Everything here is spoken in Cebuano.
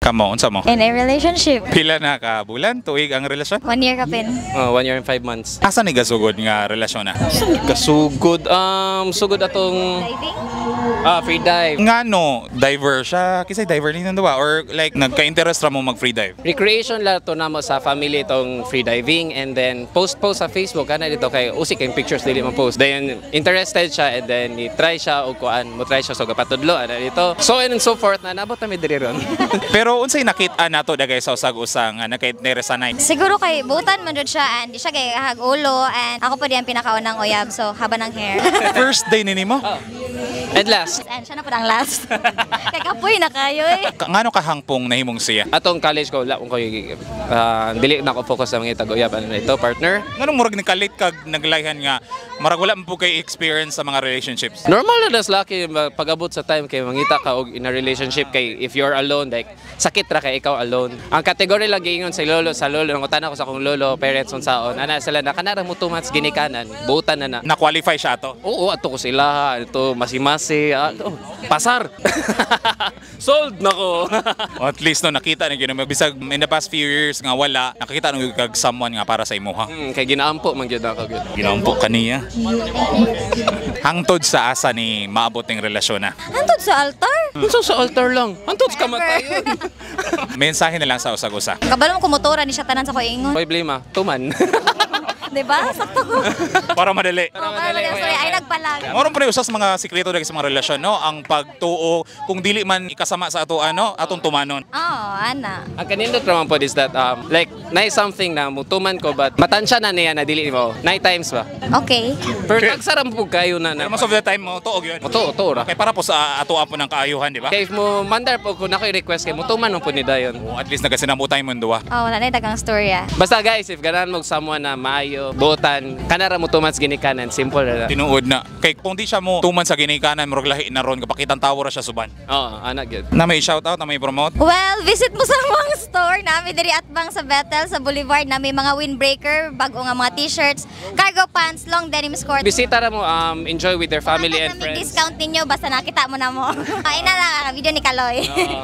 Kamo, unsa mo? In a relationship. Pila na ka bulan, tuig ang relasyon? 1 year kapin. Oh, 1 year and 5 months. Asa ni gasugod nga relasyon na? Kasugod, sugod atong Diving? Ah, free dive. Ngano diver siya? Kisay diver ni duwa or like nagka-interest ra mo mag free dive? Recreation lang to namo sa family itong free diving and then post post sa Facebook kana dito kay usik kay pictures, dili man post. Then interested siya and then i-try siya og kuan, mo try siya, so gapatudlo ana dito. So and so forth na nabot na mi diri ron. Pero unsay nakita nato dagay sa usag-usa nga naka-interest sa night? Siguro kay buutan man jud siya and di siya kay hag ulo and ako pa di ang pinakaunang uyab, so haba ng hair. First day ni nimo? And last, And siya na po ang last. Kay kapoy na kayo eh. Ngano ka hangpong nahimong siya? Atong college ko wala ko dili na ako focus sa mga itag-uyab ano na ito partner. Nganong murag nikalit kag naglayhan nga murag wala man po kay experience sa mga relationships? Normal na das lucky pag-abot sa time kay mangita ka og in a relationship kay if you're alone, like sakit ra kay ikaw alone. Ang category lang giingon sa lolo nangutana ko sa akong lolo, parents, unsaon. Ana sila na kanara mo 2 months ginikanan, buutan na na. Na-qualify siya ato? Oo, ato ko sila, ito masimasi, ah, oh, pasar. Sold na ko. At least no nakita ni gyud bisag in the past few years nga wala nakita nung kag someone nga para sa imuha. Kay ginaampo man gyud ako gyud. Ginaampo kaniya. Hangtod sa asa ni maabot ning relasyon na? Hantod sa altar. Unsa sa altar lang? Hantod sa kamatayon. Mensahe na lang sa usag-usa. Kabalo mo kumotora ni siya tanan sa ko ingon. Problema, tuman. Di ba? Sakto ko. Para madali. Oh, para madali. Sorry, ay nagpalag. Moro pa usas mga sikreto dagay sa mga relasyon, no, ang pagtuo kung dili man ikasama sa ato ano, atong tumanon. Oh, ana. Ang kanindot raman po is that like nice something na mutuman ko but matansya na niya na dili mo. Nine times ba? Okay. Pero tagsaram po kayo na na. Pero most of the time mo tuog yun. Mo tuo ra. Okay, para po sa ato po ng kaayuhan, di ba? Kay if mo mandar po ko na ko'y request kay mutuman mo po ni dayon. Oh, at least nagasinamutay mo duwa. Oh, wala na yung dagang storya. Basta guys, if ganahan mo someone na maayo, buotan, kanara mo 2 months ginikanan, simple ra na. Tinuod na. Kay kung di siya mo tuman sa ginikanan, murag lahi na ron kapakitan tawo ra siya suban. Oo, ana gyud. Na may shout out, na may promote. Well, visit mo sa among store namin diri at bang sa Bethel sa Boulevard na may mga windbreaker, bago nga mga t-shirts, cargo pants, long denim skirt. Bisita ra mo, enjoy with their family and Namin friends. discount ninyo basta nakita mo na mo. Ay na lang video ni Kaloy. Oo.